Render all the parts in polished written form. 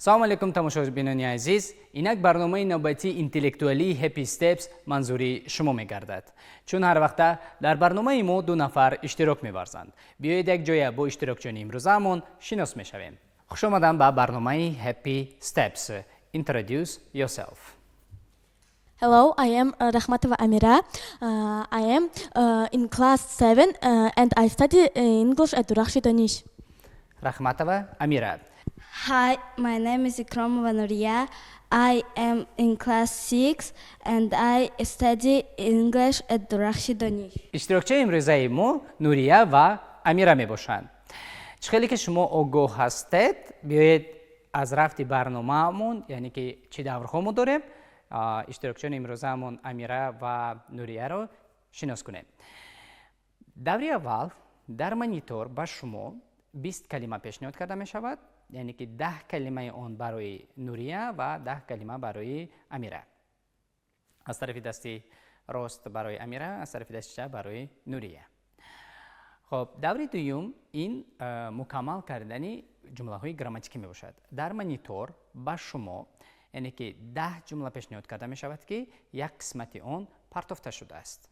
Салому алейкум, тамошобинони азиз! Инак барномаи навбатии интеллектуалии Happy Steps манзури шумо мегардад. Чун ҳар вақта дар барномаи мо ду нафар иштирок меварзанд. Биёед, якҷоя бо иштирокчиёни имрӯзаамон шинос мешавем. Хушомадан ба барномаи Happy Steps. Introduce yourself. Hello, I am Rahmatova Amira. I am in class 7 and I study English at Durakhshi Donish. Рахматова Амира. Hi, my name is Ikromova Nuria. I am in class 6 and I study English at Durakhshi Donish. Иштирокчиёни имрӯзаи мо Нурия ва Амира мебошанд. Чӣ хеле ки шумо огоҳ ҳастед, биёед аз рафти барномаамон, яъне ки чӣ даврҳо мо дорем, иштирокчиёни имрӯзаамон Амира ва Нурияро шинос кунем. Даври аввал: дар монитор ба шумо 20 калима пешниҳод карда мешавад, яъне ки 10 калимаи он барои Нурия ва 10 калима барои Амира. Аз тарафи дасти рост барои Амира, аз тарафи дасти чап барои Нурия. Хоб, даври дуюм ин мукаммал кардани ҷумлаҳои грамматикӣ мебошад. Дар монитор ба шумо, яъне ки, 10 ҷумла пешниҳод карда мешавад, ки як қисмати он партофта шудааст.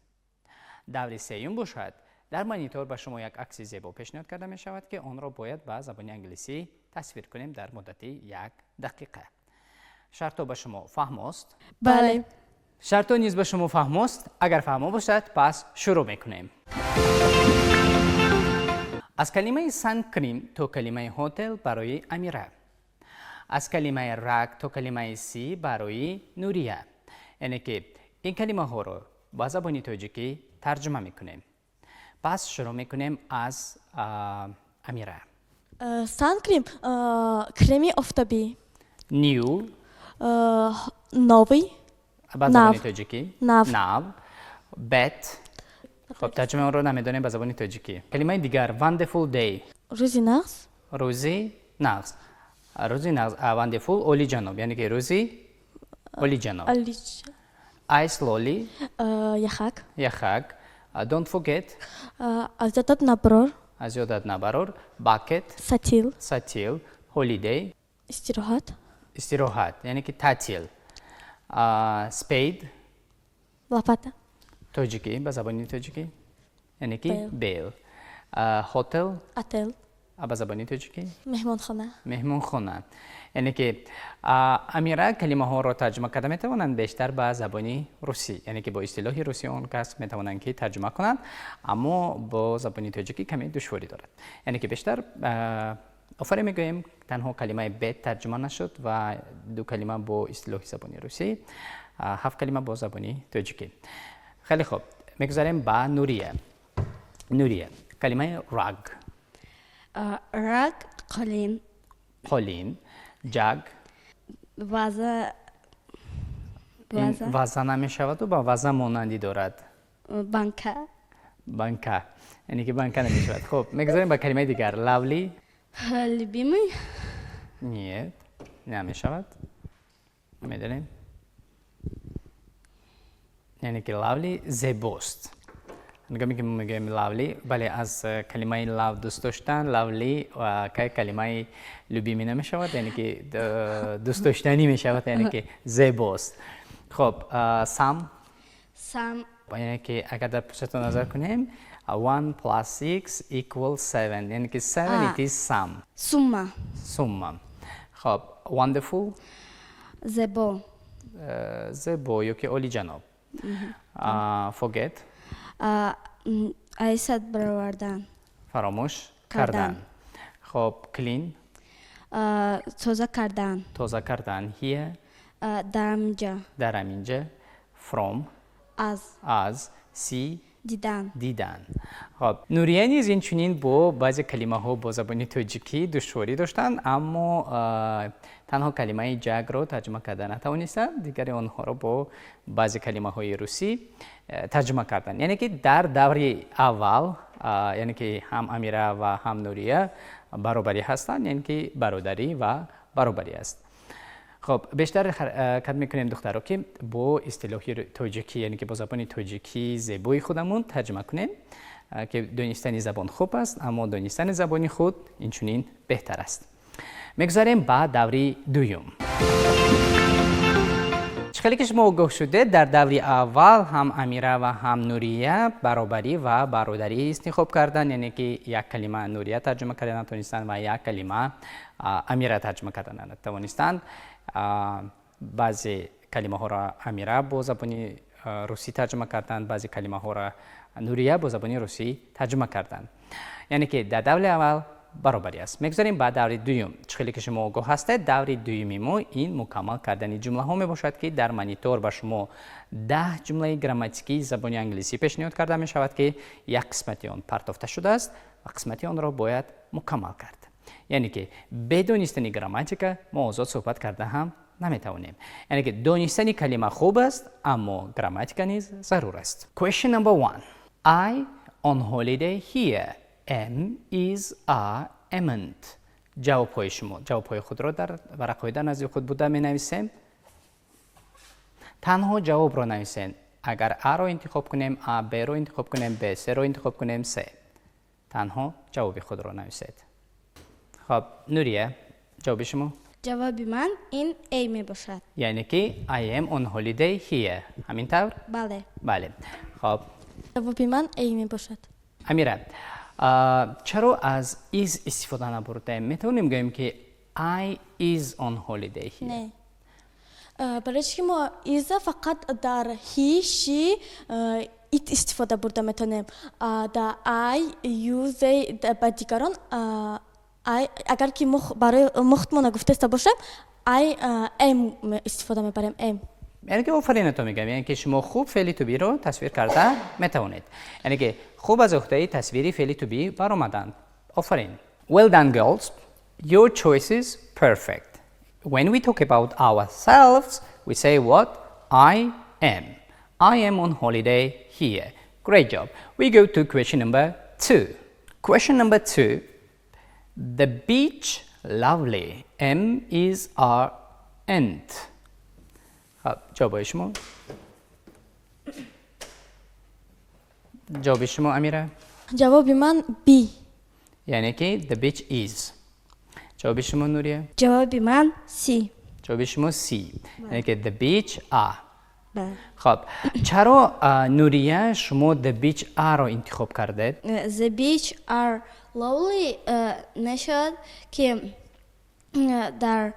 Даври сеюм бошад, дар монитор ба шумо як акси зебо пешниҳод карда мешавад, ки онро бояд ба забони англисӣ тасвир кунем дар муддати як дақиқа. Шартҳо ба шумо фаҳмост? Бале. Шартҳо низ ба шумо фаҳмост? Агар фаҳмо бошад, пас шурӯъ мекунем. Аз калимаи sun cream то калимаи hotel барои Амира, аз калимаи rug то калимаи see барои Нурия. Яъне ки ин калимаҳоро ба забони тоҷикӣ тарҷума мекунем. Пас шурӯъ мекунем аз Амира. Sun cream, креми офтобӣ. New. Новый. Ба Нав. забони тоҷикӣ? Нав. Нав. Bet. Хоб, тарҷумаи онро намедонем ба забони тоҷикӣ. Калимаи дигар: wonderful day. Рӯзи нағз. Рӯзи нағз, рӯзи нағз. Wonderful, олиҷаноб, яъне ки рӯзи олиҷаноб. Олич. Ice lolly. Яхак. Яхак. Don't forget. Аз ёдат набарор. Аз ёдат набарор. Bucket. Сатил. Сатил. Holiday. Истироҳат. Истироҳат, яъне ки татил. Spade. Лопата. Тоҷикӣ, ба забони тоҷикӣ, яъне ки? Бел. Бел. Hotel. Отел. Ба забони тоҷикӣ? Меҳмонхона. Меҳмонхона. Яъне ки Амира калимаҳоро тарҷума карда метавонанд бештар ба забони русӣ, яъне ки бо истилоҳи русӣ он кас метавонанд ки тарҷума кунанд, аммо бо забони тоҷикӣ каме душворӣ дорад. Яъне ки бештар офарин мегӯем, танҳо калимаи bet тарҷума нашуд ва ду калима бо истилоҳи забони русӣ, ҳафт калима бо забони тоҷикӣ. Хеле хуб, мегузарем ба Нурия. Нурия, калимаи rug. Rug, қолин. Қолин. Jug. Ваза. Ин ваза. Ваза намешаваду ба ваза монандӣ дорад. Банка. Банка, яъне ки банка намешавад. Хуб, мегузарем ба калимаи дигар: lovely. Любимый. Нет, намешавад. Медонем, яъне ки lovely зебост. Ҳангоме ки мо мегӯем lovely, бале, аз калимаи love, дӯст доштан, lovely кай калимаи любимый намешавад, яъне ки дӯст доштанӣ мешавад, яъне ки зебост. Хоб, sum. Sum. Яъне ки агар дар пуштатон назар кунем, one plus six equals seven, яъне ки seven. It is sum. Сумма. Сумма. Хоб, wonderful. Зебо. Зебо ё ки олиҷаноб. Forget. Аз ёд баровардан. Фаромӯш кардан. Кардан. Хоб, clean. Тоза кардан. Тоза кардан. Here. Дар ҳаминҷа. Дар ҳаминҷа. From. Аз. Аз. See. Дидан. Дидан. Хоб, Нурия низ инчунин бо баъзе калимаҳо бо забони тоҷикӣ душворӣ доштанд, аммо танҳо калимаи jug ро тарҷума карда натавонистанд, дигари онҳоро бо баъзе калимаҳои русӣ тарҷума карданд. Яъне ки дар даври аввал, яъне ки ҳам Амира ва ҳам Нурия баробарӣ ҳастанд, яъне ки бародарӣ ва баробарӣ аст. Хоб, бештар ҳаракат мекунем, духтаро, ки бо истилоҳи тоҷикӣ, яъне ки бо забони тоҷикӣ зебои худамон тарҷума кунем, ки донистани забон хуб аст, аммо донистани забони худ инчунин беҳтар аст. Мегузарем ба даври дуюм. Чӣ хеле ки шумо огоҳ шудед, дар даври аввал ҳам Амира ва ҳам Нурия баробарӣ ва бародарӣ интихоб карданд, яъне ки як калима Нурия тарҷума карда натавонистанд ва як калима Амира тарҷума карда натавонистанд. Баъзе калимаҳоро Амира бо забони русӣ тарҷума карданд, баъзе калимаҳоро Нурия бо забони русӣ тарҷума карданд. Яъне ки дар даври аввал баробарӣ аст. Мегузарем ба даври дуюм. Чӣ хеле ки шумо огоҳ ҳастед, даври дуюми мо ин мукаммал кардани ҷумлаҳо мебошад, ки дар монитор ба шумо 10 ҷумлаи грамматикии забони англисӣ пешниҳод карда мешавад, ки як қисмати он партофта шудааст ва қисмати онро бояд мукаммал кард. Яъне ки бе донистани грамматика мо озод суҳбат карда ҳам наметавонем. Яъне ки донистани калима хуб аст, аммо грамматика низ зарур аст. Question number one. I on holiday here. Am, is, are, amn't. Ҷавобҳои шумо, ҷавобҳои худро дар варақҳои дар назди худ буда менависем. Танҳо ҷавобро нависем. Агар А-ро интихоб кунем, А, Б-ро интихоб кунем, Б, С-ро интихоб кунем, С. Танҳо ҷавоби худро нависед. Хоб, Нурия, ҷавоби шумо? Ҷавоби ман ин A мебошад. Яъне ки I am on holiday here. Ҳамин тавр? Бале. Бале. Хоб. Ҷавоби ман A мебошад. Амира, чаро аз is истифода набурдаем? Метавонем гӯем, ки I is on holiday here? Не. Барои чӣ ки мо is фақат дар he, she, it истифода бурда метавонем. Дар I, you, they, ба дигарон I, агар ки мо барои мо худмона гуфтаиста бошем, I am истифода мебарем, am. Яъне ки офаринато мегӯям, яъне ки шумо хуб феъли to be ро тасвир карда метавонед. Яъне ки хуб аз уҳдаи тасвири феъли to be баромаданд. Офарин. Well done, girls. Your choice is perfect. When we talk about ourselves, we say what? I am. I am on holiday here. Great job. We go to question number two. Question number two. The beach lovely. Am, is, are, ain't. خب، جواب شما، جواب شما امیره؟ Ҷавоби ман B. یعنی که the beach is. جواب شما نوریه؟ Ҷавоби ман C. جواب شما C، یعنی که the beach are. Бале. خب، چرا نوریه شما the beach are رو انتخاب کردید؟ The beach are lovely نشد که дар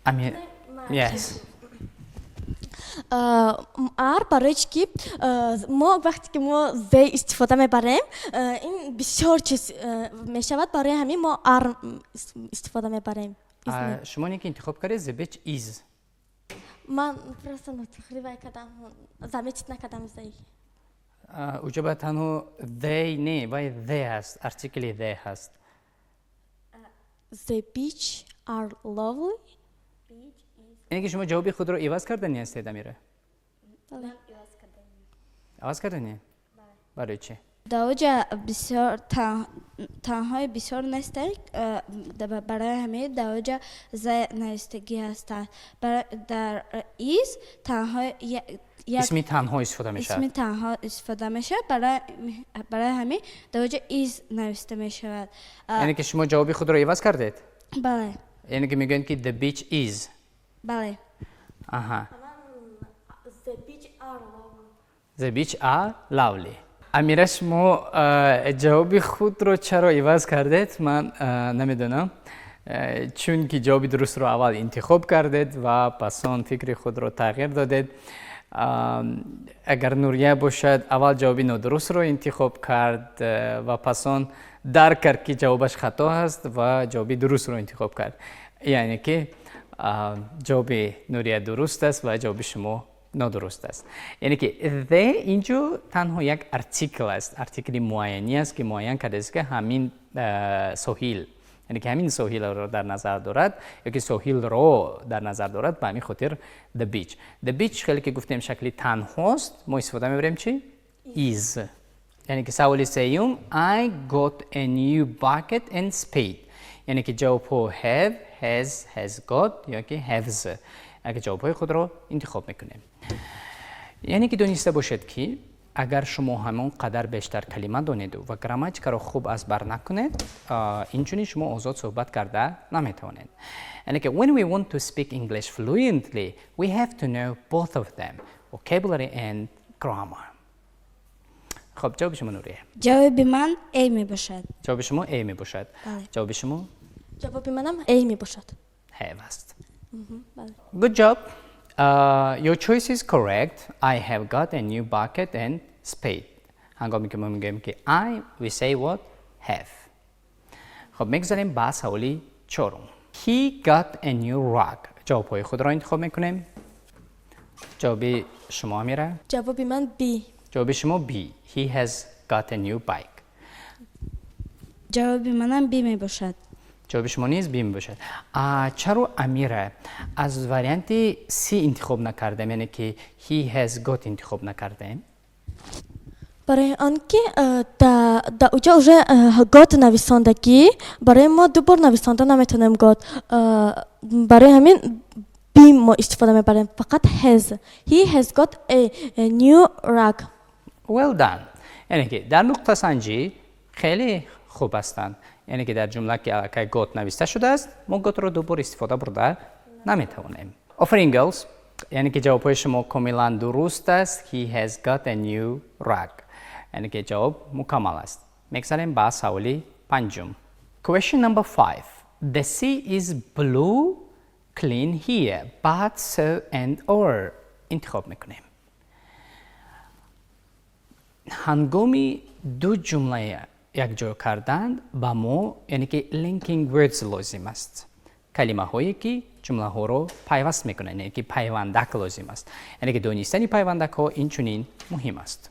امیر، yes. Are барои чӣ ки мо вақте ки мо they истифода мебарем, ин бисёр чиз мешавад, барои ҳамин мо are истифода мебарем. شما که انتخاب کردید the beach is. Ман просто нотухривай кардам, заметить накардам they. اوجا باید تنها they نه، باید the هست، артикли the هست. The beach are lovely. یعنی که شما جواب خود رو عوض کردنی هستید امیره؟ Бале. عوض کردنی؟ برای چی؟ Дар оҷа бисёр танҳои бисёр нестанд, барои ҳамин дар оҷа the навистагӣ ҳастанд. Дар is танҳо як اسمی تنها استفاده میشه. Исми танҳо истифода мешавад, барои ҳамин дар оҷа is нависта мешавад. یعنی که شما جواب خود رو عوض کردید؟ Бале. یعنی که میگن که the beach is. Бале. آها. The beach are lovely. The beach are lovely. امیره، شما جواب خود رو چرا عوض کردید؟ من نمیدونم، چون که جواب درست رو اول انتخاب کردید و پس آن فکر خود رو تغییر دادید. اگر نوریه باشد، اول جواب نادرست رو انتخاب کرد و پس آن درک کرد که جوابش خطا هست و جواب درست رو انتخاب کرد. یعنی که جواب نوریه درست است و جواب شما نادرست است. یعنی که the اینجا تنها یک артикл است، артикли معینی است که معین کرده است که همین ساحل، یعنی که همین ساحل رو در نظر دارد یا که ساحل رو در نظر دارد. به همین خاطر the beach. The beach خیلی که گفتیم شکلی تنهاست، ما استفاده میبریم چی؟ Is. یعنی که سوال سیوم، I got a new bucket and spade. یعنی که جواب ها have, has, has got یا که haves. اگه جواب های خود رو انتخاب میکنیم. یعنی که دانسته باشد که Агар шумо ҳамон қадар бештар калима донеду ва грамматикаро хуб аз бар накунед, инчунин шумо озод суҳбат карда наметавонед. Яъне ки when we want to speak English fluently, we have to know both of them, vocabulary and grammar. خب، ҷавоби шумо، Нурия؟ Ҷавоби ман A мебошад. Ҷавоби шумо A мебошад. Бале. Ҷавоби шумо؟ Ҷавоби манам A мебошад. Have аст. Бале. Good job. Your choice is correct. I have got a new bucket and spade. ҳангоме ки мо мегӯем ки I, we say what? Have. خب، мегузарем ба саволи чорум. He got a new rug. Ҷавобҳои худро интихоб мекунем. Ҷавоби шумо، Амира؟ Ҷавоби ман B. Ҷавоби шумо B. He has got a new bike. Ҷавоби манам B мебошад. Ҷавоби шумо низ B мебошад. Чаро، Амира، аз варианти C интихоб накардем, яъне ки he has got интихоб накардем؟ Барои он ки да уҷа уже got нависондагӣ, барои мо ду бор нависонда наметавонем got. Барои ҳамин B мо истифода мебарем, фақат has. He has got a new rug. Well done. Яъне ки дар нуқтасанҷӣ хеле хуб ҳастанд. Яъне ки дар ҷумла ки аллакай got нависта шудааст، мо got ро ду бор истифода бурда наметавонем. Офарин، girls. Яъне ки ҷавобҳои шумо комилан дуруст аст. He has got a new rug. Яъне ки ҷавоб мукаммал аст. Мегзарем ба саволи панҷум. Question number 5. The sea is blue clean here, but, so and or интихоб мекунем. Ҳангоми ду ҷумлаи якҷо кардан ба мо، яъне ки linking words лозим аст، калимаҳое ки ҷумлаҳоро пайваст мекунанд، яъне ки пайвандак лозим аст. Яъне ки донистани пайвандакҳо инчунин муҳим аст.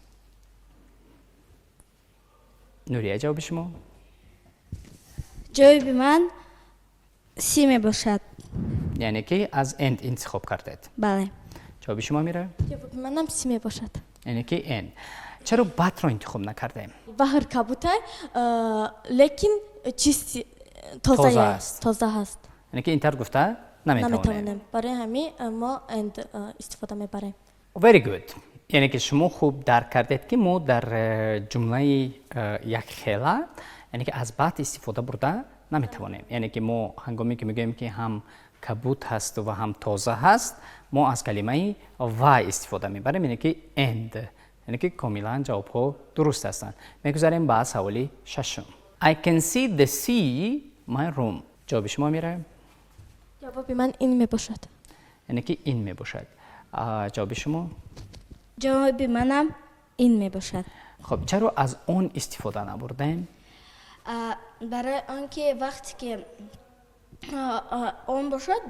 Нурия، ҷавоби шумо؟ Ҷавоби ман C мебошад. Яъне ки аз and интихоб кардед؟ Бале. Ҷавоби шумо، Амира؟ Ҷавоби манам C мебошад. Яъне ки and. Чаро but ро интихоб накардем؟ Баҳр кабутай، лекин чисти тоза тоза аст. Тоза ҳаст. Яъне ки интар гуфта наметавонем. Наметавонем، барои ҳамин мо and истифода мебарем. Very good. Яъне ки шумо хуб дарк кардед، ки мо дар ҷумлаи якхела، яъне ки аз but истифода бурда наметавонем. Яъне ки мо ҳангоме ки мегӯем ки ҳам кабуд ҳаст ва ҳам тоза ҳаст، мо аз калимаи ва истифода мебарем، яъне ки and. Яъне ки комилан ҷавобҳо дуруст ҳастанд. Мегузарем ба саволи шашум. I can see the sea my room. Ҷавоби шумо، Амира؟ Ҷавоби ман in мебошад. Яъне ки in мебошад. Ҷавоби шумо؟ Ҷавоби манам in мебошад. Хоб، чаро аз on истифода набурдем؟ Барои он ки вақте ки on бошад،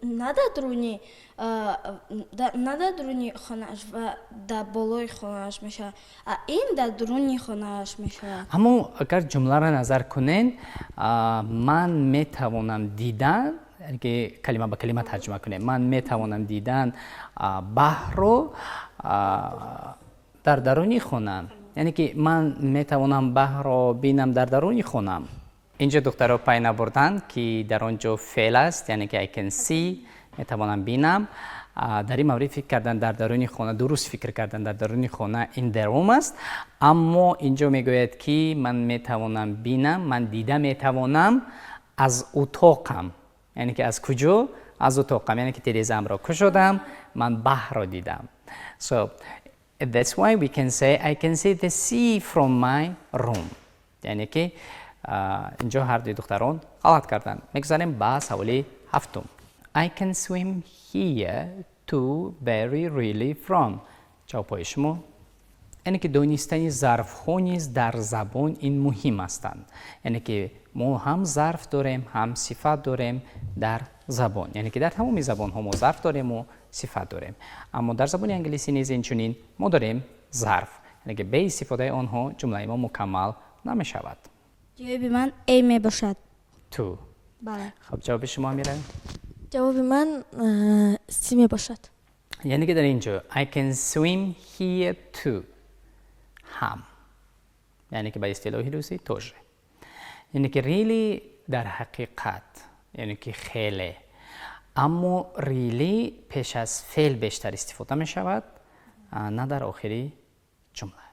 на дар дуруни на дар дуруни хонааш ва дар болои хонааш мешавад، а in дар дуруни хонааш мешавад. Аммо агар ҷумларо назар кунед، ман метавонам дидан، яъне ки калима ба калима тарҷума кунем، ман метавонам дидан баҳрро дар даруни хонаам، яъне ки ман метавонам баҳрро бинам дар даруни хонаам. Инҷо духтаро пай набурданд، ки дар он ҷо феъл аст، яъне ки I can see، метавонам бинам. Дар ин маврид фикр кардан дар даруни хона، дуруст фикр кардан، дар даруни хона in the room аст. Аммо инҷо мегӯяд، ки ман метавонам бинам، ман дида метавонам аз утоқам. Яъне ки аз куҷо؟ Аз утоқам. Яъне ки тирезаамро кушодам، ман баҳрро дидам. So that's why we can say I can see the sea from my room. Яъне ки инҷо ҳар дуи духтарон ғалат карданд. Мегузарем ба саволи ҳафтум. I can swim here to very really from. Ҷавобҳои шумо؟ Яъне ки донистани зарфҳо низ дар забон ин муҳим ҳастанд. Яъне ки мо ҳам зарф дорем، ҳам сифат дорем дар забон. Яъне ки дар тамоми забонҳо мо зарф дорему сифат дорем، аммо дар забони англисӣ низ инчунин мо дорем зарф، яъне ки бе истифодаи онҳо ҷумлаи мо мукаммал намешавад. Ҷавоби ман A мебошад. To. Бале. Хоб، ҷавоби шумо، Амира؟ Ҷавоби ман C мебошад. Яъне ки дар ин ҷо I can swim here too، ҳам، яъне ки ба истилоҳи русӣ тоже. Яъне ки really дар ҳақиқат، яъне ки хеле. Аммо really пеш аз феъл бештар истифода мешавад. На дар охири ҷумла.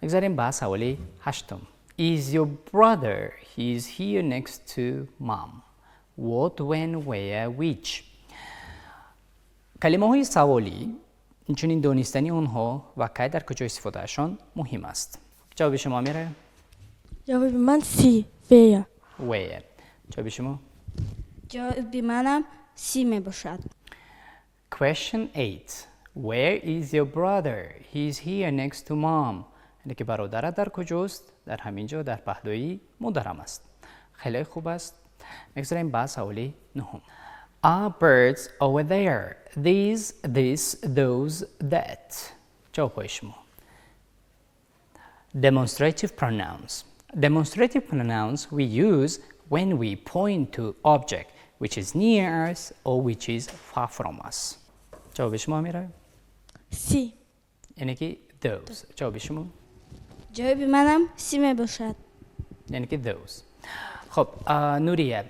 Мегзарем ба саволи ҳаштум. Is your brother? He is here next to mom. What, when, where, which? Калимаҳои саволӣ, инчунин донистани онҳо ва кай, дар куҷо истифодаашон муҳим аст. Ҷавоби шумо, Амира? Ҷавоби ман C, where. Where. Ҷавоби шумо? Ҷавоби манам C мебошад. Question 8. Where is your brother? He is here next to mom. Яъне ки бародарат дар куҷост? Дар ҳамин ҷо, дар паҳлӯи модарам аст. Хеле хуб аст. Мегузарем ба саволи нуҳум. Are birds over there? These, this, those, that. Ҷавобҳои шумо. Demonstrative pronouns. Demonstrative pronouns we use when we point to object which is near us or which is far from us. ҷавоби шумо, Амира? C. Яъне ки those. Ҷавоби шумо? Ҷавоби манам C мебошад. Яъне ки those. Хоб, Нурия,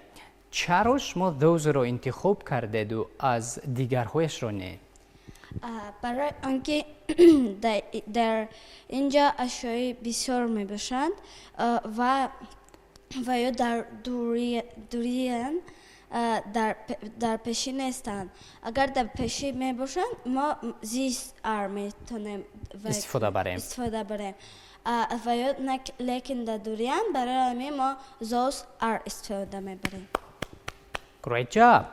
чаро шумо those-ро интихоб кардеду аз дигарҳояшро не? Барои он ки дар инҷо ашёи бисёр мебошанд ва ё дар дуриянд, дар пешӣ нестанд. Агар дар пешӣ мебошанд, мо these are метавонем истифода барем. Истифода барем ва ё, лекин дар дуриянд, барои ҳамин мо those are истифода мебарем. Great job.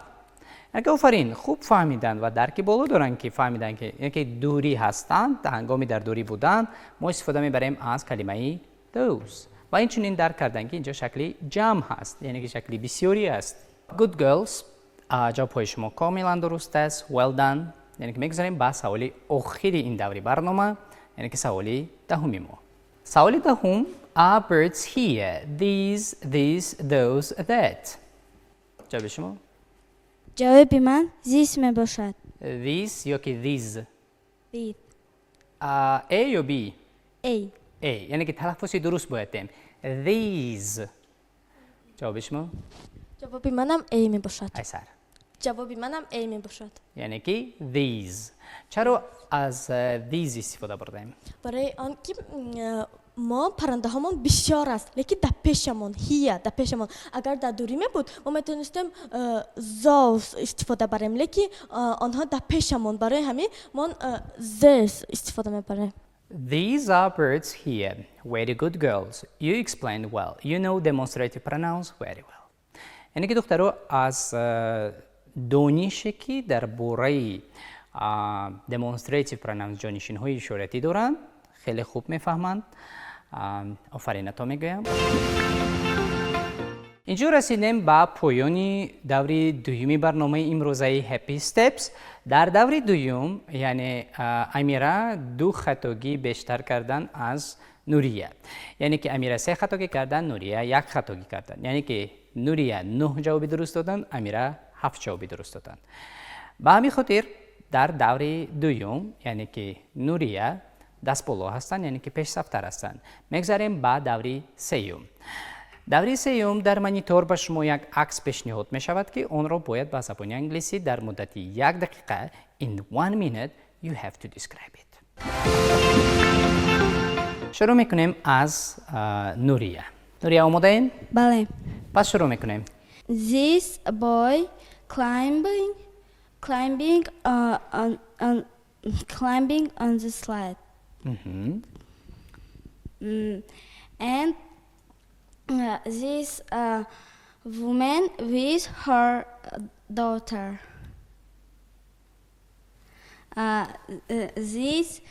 Яке офарин, хуб фаҳмиданд ва дарки боло доранд, ки фаҳмиданд, ки яке дурӣ ҳастанд, ҳангоми дар дурӣ будан мо истифода мебарем аз калимаи those ва инчунин дарк карданд, ки инҷо шакли ҷамъ ҳаст, яъне ки шакли бисёрӣ аст. Good girls, ҷавобҳои шумо комилан дуруст аст. Well done. Яъне ки мегузарем ба саволи охири ин даври барнома, яъне ки саволи даҳуми мо. Саволи даҳум. Are birds here? These, this, those, that. Ҷавоби шумо? Ҷавоби ман this мебошад. This ё ки these? This. A ё B? A. A. Яъне ки талаффузи дуруст бояд дем. These. Ҷавоби шумо? Ҷавоби манам A мебошад. Айсар. Ҷавоби манам A мебошад. Яъне ки these. Чаро аз these истифода бурдаем? Барои он ки мо паррандаҳомон бисёр аст, лекин дар пешамон, here, дар пешамон. Агар дар дурӣ мебуд, мо метавонистем those истифода барем, лекин онҳо дар пешамон, барои ҳамин мо these истифода мебарем. These are birds here. Very good, girls. You explained well. You know demonstrative pronouns very well. Яъне ки духтаро аз донише, ки дар бораи demonstrative pronouns, ҷонишинҳои ишоратӣ доранд, хеле хуб мефаҳманд. Офаринато мегӯям. Инҷо расидем ба поёни даври дуюми барномаи имрӯзаи Happy Steps. Дар даври дуюм, яъне Амира ду хатогӣ бештар кардан аз Нурия, яъне ки Амира се хатогӣ кардан, Нурия як хатогӣ кардан, яъне ки Нурия нӯҳ ҷавоби дуруст доданд, Амира ҳафт ҷавоби дуруст доданд. Ба ҳамин хотир дар даври дуюм, яъне ки Нурия дастболо ҳастанд, яъне ки пешсафтар ҳастанд. Мегзарем ба даври сеюм. Даври сеюм: дар монитор ба шумо як акс пешниҳод мешавад, ки онро бояд ба забони англисӣ дар муддати як дақиқа, in one minute you have to describe it. Шурӯъ мекунем аз Нурия. Нурия, омодаем? Бале. Пас шурӯъ мекунем. This boy climbing on the slide. And this woman with her daughter. These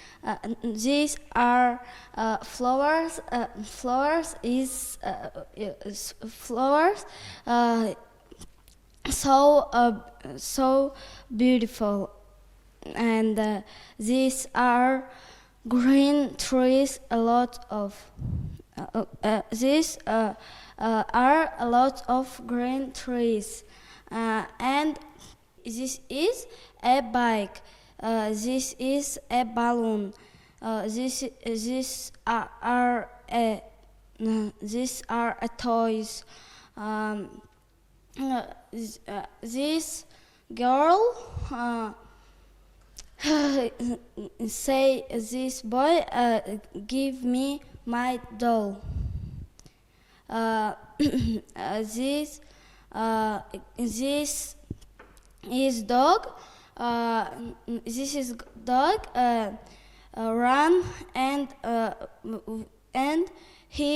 are flowers. Flowers is flowers. So beautiful, and these are green trees. A lot of these are a lot of green trees, and this is a bike. This is a balloon. These are a toys. This girl Say this boy, "Give me my doll." This is dog. This is dog. Run and he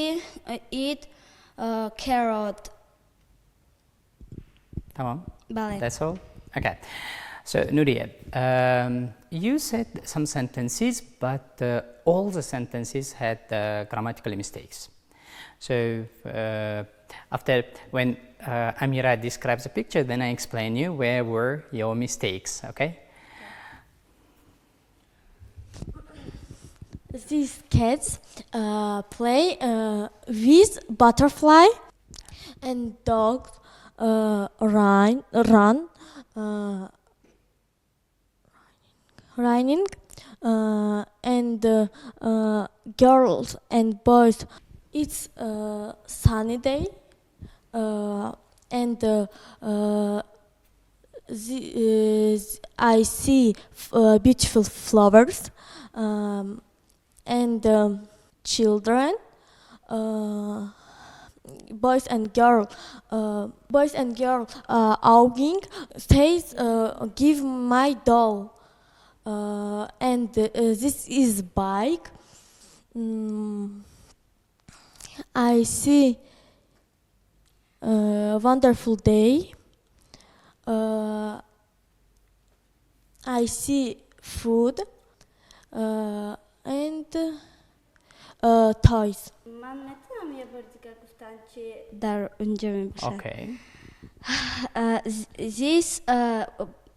eat carrot. Тамом. Бале. That's all? Okay. So, Nuria, you said some sentences, but all the sentences had grammatical mistakes. So, after when Amira describes the picture, then I explain you where were your mistakes, okay? These cats play with butterfly, and dogs run, running, and girls and boys. It's a sunny day, and I see beautiful flowers, and children, boys and girl, arguing. Says, "Give my doll," and this is bike. I see a wonderful day. I see food and toys. Ман метавонам я бор дигар гуфтан, чи дар унҷо мебошад? Okay.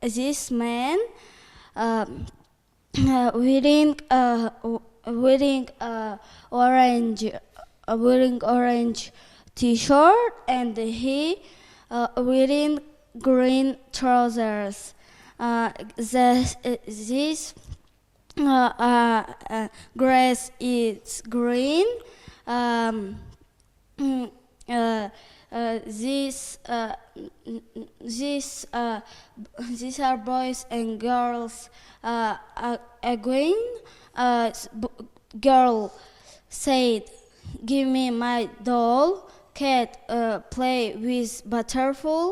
This man wearing orange T-shirt and he wearing green trousers. This grass is green. These are boys and girls again. Girl said, "Give me my doll." Cat play with butterfly.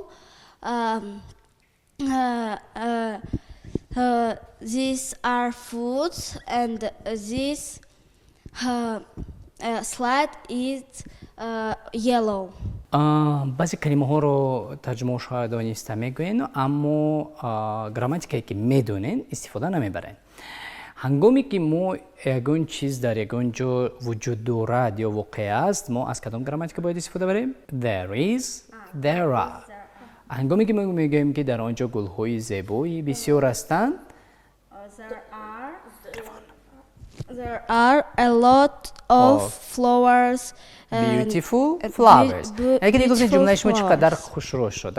These are foods, and this slide is yellow. Баъзе калимаҳоро тарҷумаҳошро дониста мегӯен, аммо грамматикае, ки медонен, истифода намебарен. Ҳангоме ки мо ягон чиз дар ягон ҷо вуҷуд дорад ё воқеъ аст, мо аз кадом грамматика бояд истифода барем? There is, there are. Ҳангоме ки мо мегӯем, ки дар он ҷо гулҳои зебои бисёр ҳастанд, There are a lot of flowers and beautiful flowers. Яке нигоҳ кунед, beautiful ҷумлаи шумо чӣ қадар flowers. Хушрӯ шуд.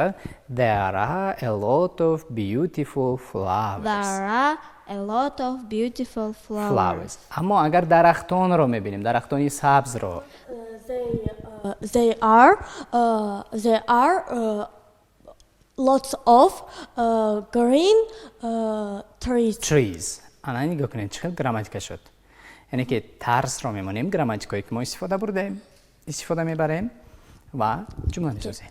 There are a lot of beautiful flowers. There are a lot of beautiful flowers. Flowers. Аммо агар дарахтонро мебинем, дарахтони сабзро, They are lots of green trees. Trees. Ана, нигоҳ кунед, чӣ хел грамматика шуд. Яъне ки тарзро мемонем, грамматикое, ки мо истифода бурдаем, истифода мебарем ва ҷумла месозем.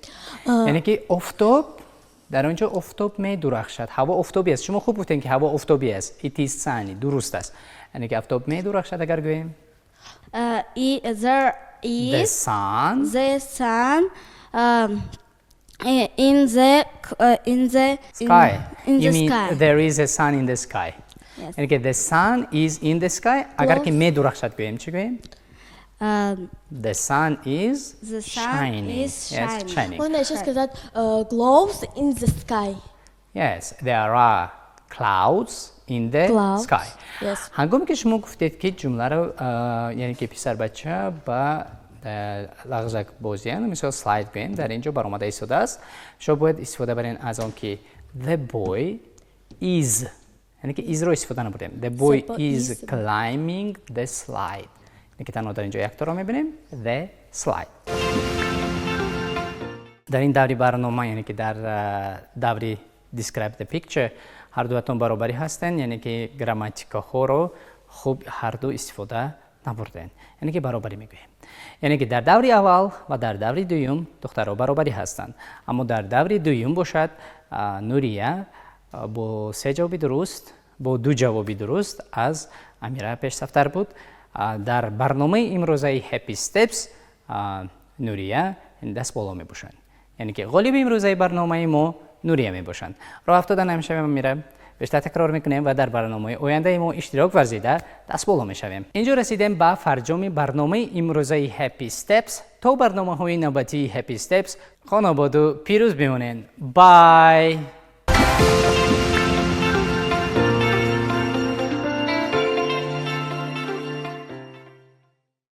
Яъне ки офтоб, дар он ҷо офтоб медурахшад, ҳаво офтобӣ аст. Шумо хуб гуфтем, ки ҳаво офтобӣ аст. It is sunny, дуруст аст. Яъне ки офтоб медурахшад агар гӯем, There the is sun the sun in the sky. In You the mean sky. There is a sun in the sky. Yes. Яъне ки the sun is in the sky. Агар ки медурахшад гӯем, чӣ гӯем? The sun is The sun shining. Is Yes, shining. Shining. Можно еще сказать clouds in the sky. Yes, there are clouds in the Clouds, sky. Yes. Ҳангоме ки шумо гуфтед, ки ҷумларо яъне ки писарбача ба лағжак бозиян, мисол слайд гӯем, дар ин ҷо баромада истодааст, шумо бояд истифода барен аз он ки the boy is, яъне ки is ро истифода набурдем. The boy The boy is is climbing the slide. Яъне ки танҳо дар ин ҷо якторо мебинем, the slide. Дар ин даври барнома, яъне ки дар даври describe the picture, Ҳар дуятон баробарӣ ҳастанд, яъне ки грамматикаҳоро хуб ҳар ду истифода набурдем, яъне ки баробарӣ мегӯем. Яъне ки дар даври аввал ва дар даври дуюм духтарҳо баробарӣ ҳастанд, аммо дар даври дуюм бошад, Нурия бо се ҷавоби дуруст, бо ду ҷавоби дуруст аз Амира пешсафтар буд. Дар барномаи имрӯзаи Happy Steps Нурия дастболо мебошанд, яъне ки ғолиби имрӯзаи барномаи мо Нурия мебошанд. Роҳ афтода намешавем, Амира, бештар такрор мекунем ва дар барномаи ояндаи мо иштирок варзида, дастболо мешавем. Инҷо расидем ба фарҷоми барномаи имрӯзаи Happy Steps. То барномаҳои навбатии Happy Steps хонободу пирӯз бимонед. Bye.